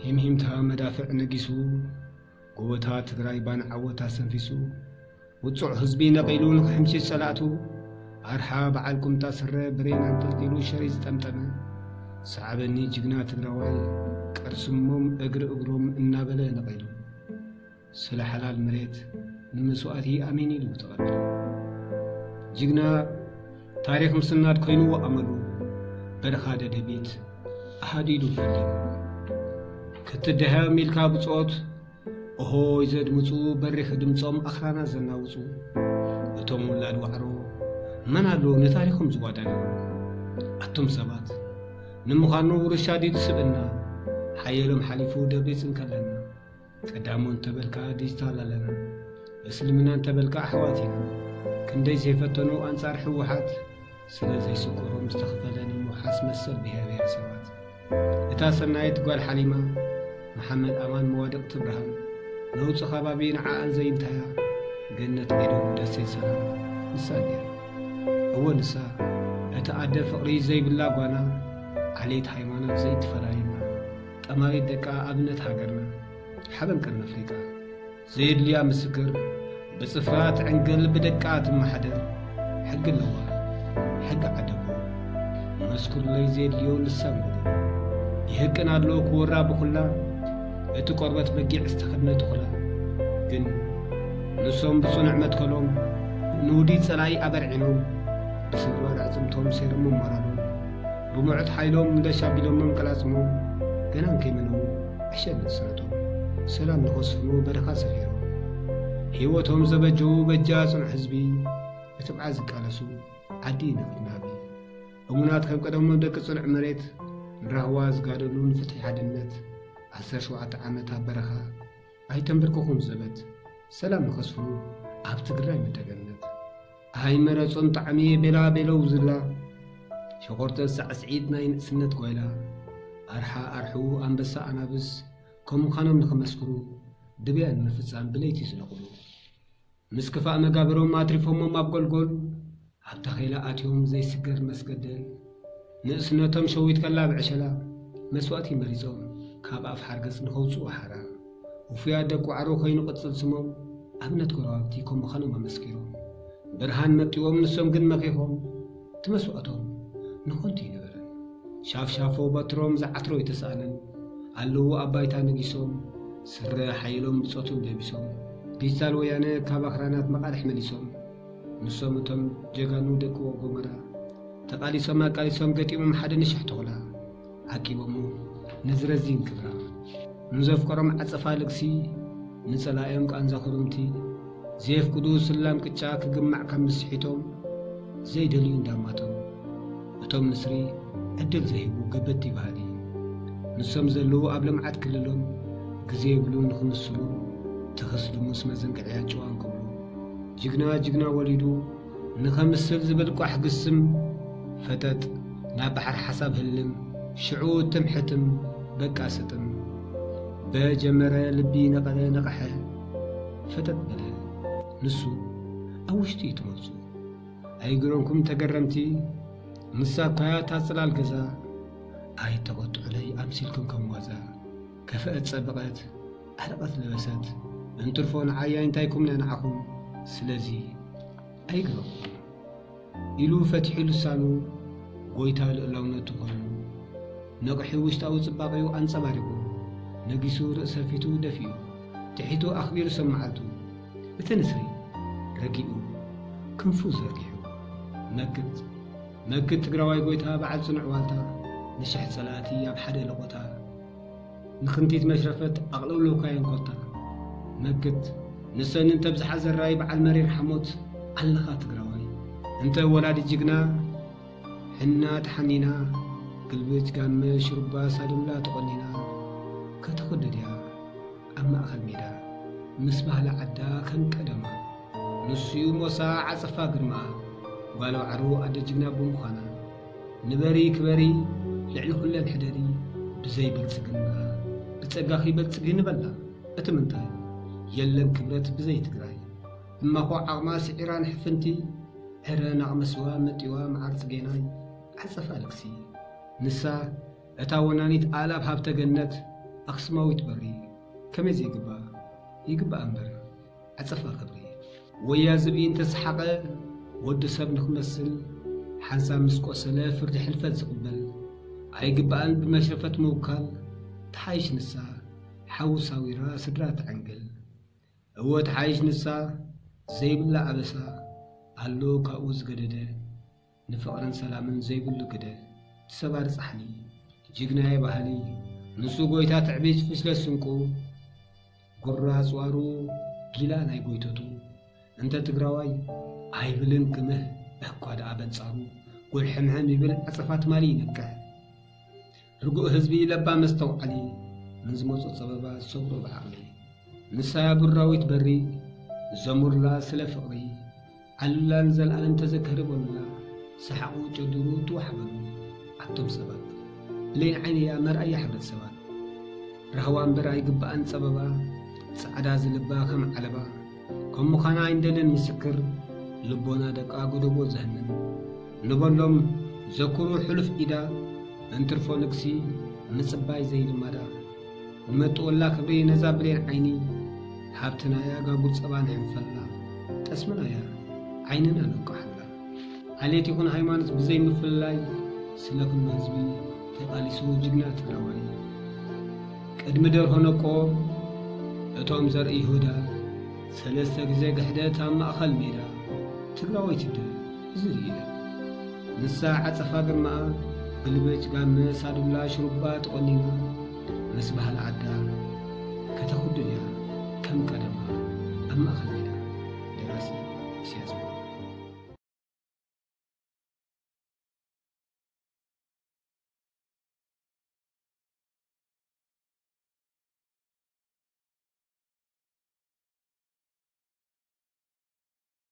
ሂምሂምታ መዳፍዕ ነጊሱ፣ ጎቦታት ትግራይ ባና ዓወት ኣሰንፊሱ፣ ውጹዕ ህዝቢ ነቒሉ ንኽሕምሽሽ ጸላእቱ፣ ኣርሓ በዓል ቁምጣ ስረ ብሬን ኣንጠልጢሉ ሸሪጥ ዝጠምጠመ፣ ሰዓበኒ ጅግና ትግራዋይ፣ ቀርስሞም እግሪ እግሮም እናበለ ነቒሉ። ስለ ሓላል መሬት ንመስዋእቲ ኣሜን ኢሉ ተቐበለ። ጅግና ታሪኽ ምስናድ ኮይንዎ ኣመሉ፣ በረኻ ደደቢት ኣሃዲዱ ፈሊሙ። ክትደሃዮም ኢልካ ብጾት፣ ኦሆይ ዘድምጹ በሪኽ ድምጾም ኣኽራና ዘናውጹ። እቶም ውላድ ዋዕሮ መን ኣሎ ንታሪኾም ዝዋዳሉ? ኣቶም ሰባት ንምዃኑ ውርሻ ድዩ ስብእና? ሓየሎም ሓሊፉ ደብሪጽ እንከለና፣ ቀዳሞ እንተበልካ ዲጂታል ኣለና። እስልምና እንተበልካ ኣሕዋት ኢና። ክንደይ ዘይፈተኑ ኣንጻር ህወሓት፣ ስለ ዘይስቆሮም ዝተኸፈለ ንምውሓስ መሰል ብሄር ብሄረሰባት። እታ ሰናይት ጓል ሓሊማ፣ መሓመድ ኣማን መዋድቕቲ ብርሃን፣ ነውፂ ከባቢ ንዓኣን ዘይንታያ፣ ገነት ኤዶም ደሴት ሰላም፣ ንሳ እንድያ። እወ ንሳ፣ እታ ኣደ ፍቕሪ ዘይብላ ጓና፣ ዓሌት ሃይማኖት ዘይትፈላልየና፣ ጠማሪት ደቃ ኣብነት ሃገርና፣ ሓበን ቀርኒ ኣፍሪቃ። ዘየድልያ ምስክር ብጽፍራ ትዕንግል ብደቃ ትመሓደር። ሕጊ ኣለዋ፣ ሕጊ ዓደቦ። መስክሩለይ ዘየድልዮ ንሳ እንጎዶ። ይህቅን ኣሎ ክወራ ብኹላ፣ እቲ ቆርበት በጊዕ ዝተኸድነ ተኹላ። ግን ንሶም ብጽኑዕ መትከሎም፣ ንውዲ ጸላኢ ኣበርዒኖም፣ ብስግባር ኣዕጽምቶም ሰይሮም ሞራሎም። ብምዑት ሓይሎም ለሽ ኣቢሎሞም ቀላጽሞም፣ ገና እንከይመነዉ ዕሸል ንስነቶም፣ ሰላም ንኸስፍኑ በረኻ ሰፊሮም። ህይወቶም ዘበጀዉ በጃ ጽኑዕ ህዝቢ፣ ብትብዓት ዝቃለሱ ዓዲ ንኽትናቢ። እሙናት ከም ቀደሞም ደቂ ጽኑዕ መሬት፣ ንራህዋ ዝጋደሉ ንፍትሒ ሓድነት፣ ዓሰርተ ሸውዓተ ዓመት ኣብ በረኻ ኣይተንበርክኹም ዘበት፣ ሰላም ንኸስፍኑ ኣብ ትግራይ ምድረ ገነት። ኣይመረጹን ጣዕሚ ቤላ ቤለው ዝላ፣ ሸኾርተ ሳዕስዒት ናይ ንእስነት ጓይላ፣ ኣርሓ ኣርሑ ኣንበሳ ኣናብስ ከም ምዃኖም ንኽመስክሩ፣ ድብያ ንምፍጻም ብለይቲ ዝነቕሉ። ምስ ክፋእ መጋብሮም ኣትሪፎሞም ኣብ ጎልጎል፣ ኣብ ታኼላ ኣትዮም ዘይስገር መስገደል። ንእስነቶም ሸዊት ከላ ብዕሸላ፣ መስዋእቲ መሪጾም ካብ ኣፍ ሓርገጽ ንኸውጽኡ ሓራ። ውፉያት ደቂ ዋዕሮ ኮይኑ ቅጽል ስሞም፣ ኣብነት ጎረባብቲ ከም ምዃኖም ኣመስኪሮም። ብርሃን መጢዎም ንሶም ግን መኺኾም፣ እቲ መስዋእቶም ንኸንቱ ኣይነበረን። ሻፍሻፎ በትሮም ዝዓትሮ ኣይተስኣነን። ኣለዉ ኣብ ባይታ ነጊሶም፣ ስረ ሓይሎም ብጾቶም ለቢሶም። ዲጂታል ወያነ ካብ ኣኽራናት መቓልሕ መሊሶም። ንሶም እቶም ጀጋኑ ደቂ ጎመራ፣ ተቓሊሶም ኣቃሊሶም ገጢሞም ሓደ ንሽሕ ተኹላ። ዓቂቦሞ ነዚ ረዚን ክብራ። ንዘፍቀሮም ዓጸፋ ልግሲ፣ ንጸላእዮም ቃንዛ ክሩምቲ፣ ዘየፍቅዱ ስላም ቅጫ ክግማዕ ካብ ምስሒቶም፣ ዘይደልዩ እንዳማቶም። እቶም ንስሪ ዕድል ዘይህቡ ገበቲ ባህሊ። ንሶም ዘለዉ ኣብ ልምዓት ክልሎም፣ ግዜ የብሉን ንኽምስሉ፣ ትኽስ ድሙስ መዘንግዕያ ጭዋን ክብሉ። ጅግና ጅግና ወሊዱ ንኸምስል ዝብል ቋሕ ግስም፣ ፈጠጥ ናብ ባሕሪ ሓሳብ ህልም፣ ሽዑ ትም ሕትም በቃ ስጥም። በጀመረ ልቢ ነቐለ ነቐሐ፣ ፈጠጥ በለ ንሱ ኣብ ውሽጢ እዩ ትመልሱ። ኣይግረምኩም ተገረምቲ፣ ንሳ እኳ እያ እታ ጽላል ገዛ። ኣይተቐጥዑለይ ኣምሲልኩም ከም ዋዛ። ከፍአት ጸበቐት፣ ኣረቐት ለበሰት፣ እንትርፎ ንዓያ እንታይኩም ናይ ንዓኹም። ስለዚ ኣይግረምኩም ኢሉ ፈቲሑ ልሳኑ፣ ጎይታ ልእላውነቱ ኮይኑ፣ ነቕሒ ውሽጣዊ ጽባቐኡ ኣንጸባሪቑ፣ ነጊሱ ርእሰ ፊቱ ደፊኡ፣ ትሒቱ ኣኽቢሩ ሰብ መዓልቱ። እቲ ንስሪ ረጊኡ፣ ክንፉ ዘርጊሑ፣ መክት፣ መክት ትግራዋይ ጎይታ በዓል ጽኑዕ ዋልታ፣ ንሽሕ ጸላእቲ ኣብ ሓደ ለቖታ። ንኽንቲት መሽረፈት ኣቕለውለውካየን ኮታ። መክት፣ ንሰን እንተብዝሓ ዘራይ በዓል መሪር ሓሞት ኣለኻ ትግራዋይ። እንተ ወላዲ ጅግና፣ ሕና ተሓኒና፣ ግልብጭ ጋመ ሽሩባ ሳድምላ ተቖኒና፣ ከተኹድድ እያ ኣብ ማእኸል ሜዳ፣ ምስ ባህሊ ዓዳ ከም ቀደማ። ንሱዩ ሞሳ ዓጸፋ ግርማ፣ ጓል ዋዕሮ ኣደ ጅግና ብምዃና። ንበሪ ክበሪ፣ ልዕሊ ኩለን ሕደሪ፣ ብዘይ ብልጽግና፣ ብጸጋኺ በልጽጊ ንበላ። እቲ ምንታይ፣ የለን ክብረት ብዘይ ትግራይ። እማኾ ዓቕማ ስዒራ ንሕፍንቲ፣ ዕረ ናቕመስዋ መጢዋ መዓር ጽጌናይ፣ ዓጸፋ ልግሲ። ንሳ እታ ወናኒት ኣእላፍ ሃብተ ገነት፣ ኣኽስማዊት በሪ ከመይ ዘይግባእ? ይግባእ እምበር፣ ዓጸፋ ክብሪ። ወያ ዝብኢ እንተሰሓቐ፣ ወዲ ሰብ ንኽመስል፣ ሓንሳብ ምስ ቆሰለ ፍርዲ ሕልፈት ዝቕበል፣ ኣይግባእን ብመሽረፈት ምውካል። ትሓይሽ ንሳ፣ ሓዊ ሳዊራ ስድራ ትዕንግል። እወ ትሓይሽ ንሳ፣ ዘይብላ ኣበሳ ኣሎ ካብኡ ዝገደደ። ንፍቕርን ሰላምን ዘይብሉ ግደ፣ ትሰባሪ ጻሕሊ፣ ጅግናየ ባህሊ፣ ንሱ ጎይታ ትዕቢት ፍሽለት ስንቁ፣ ጉራ ኣጽዋሩ፣ ጊላ ናይ ጎይተቱ። እንተ ትግራዋይ ኣይብልን ክምህ፣ እኳ ደኣ በንጻሩ፣ ጎልሕምሕም ይብል፣ ዓጸፋ ትማሊ ይነቅሕ። ርጉእ ህዝቢ ለባም መስተውዓሊ፣ ንዝመጾ ጸበባ ዝሰግሮ ብዓቕሊ። ንሳ ቡራዊት በሪ፣ ዘሙርላ ስለ ፍቕሪ። ኣሉላ ንዘለኣለም ተዘከሪ በሉላ፣ ሰሓቑ ጨዲሩ ትዋሕበሉ። ኣቶም ሰባት፣ ብሌን ዓይኒ እያ መርኣያ ሕብረተሰባት። ራህዋ እምበር ኣይግባኣን ጸበባ፣ ጻዕዳ ዝልባ ከም ዓለባ። ከም ምዃና ኣይንደልን ምስክር፣ ልቦና ደቃ ጎደቦ ዘህንን። ንበሎም ዘኩሩ ሕሉፍ ኢዳ፣ እንትርፎ ልግሲ ምጽባይ ዘይልማዳ። ንመጥወላ ክብሪ ነዛ ብሌን ዓይኒ፣ ሃብትናያ ጋጉር ጸባ ንሕንፈላ። ጠስምናያ ዓይንና ነንቋሓላ። ዓሌት ይኹን ሃይማኖት ብዘይ ምፍልላይ፣ ስለ ኩሉ ህዝቢ ተቓሊሱ ጅግና ትግራዋይ። ቅድሚ ደርሆ ነቆ እቶም ዘርኢ ይሁዳ፣ ሰለስተ ግዜ ግሕደት ኣብ ማእኸል ሜዳ። ትግራወይቲ ዶ እዚ ኢለ። ንሳ ዓጸፋ ግርማኣ፣ ግልብጭ ጋመ ሳዱላ ሽሩባ ተቖኒና፣ ምስ ባህሊ ዓዳ ከተኹድን እያ ከም ቀደማ ኣብ ማእኸል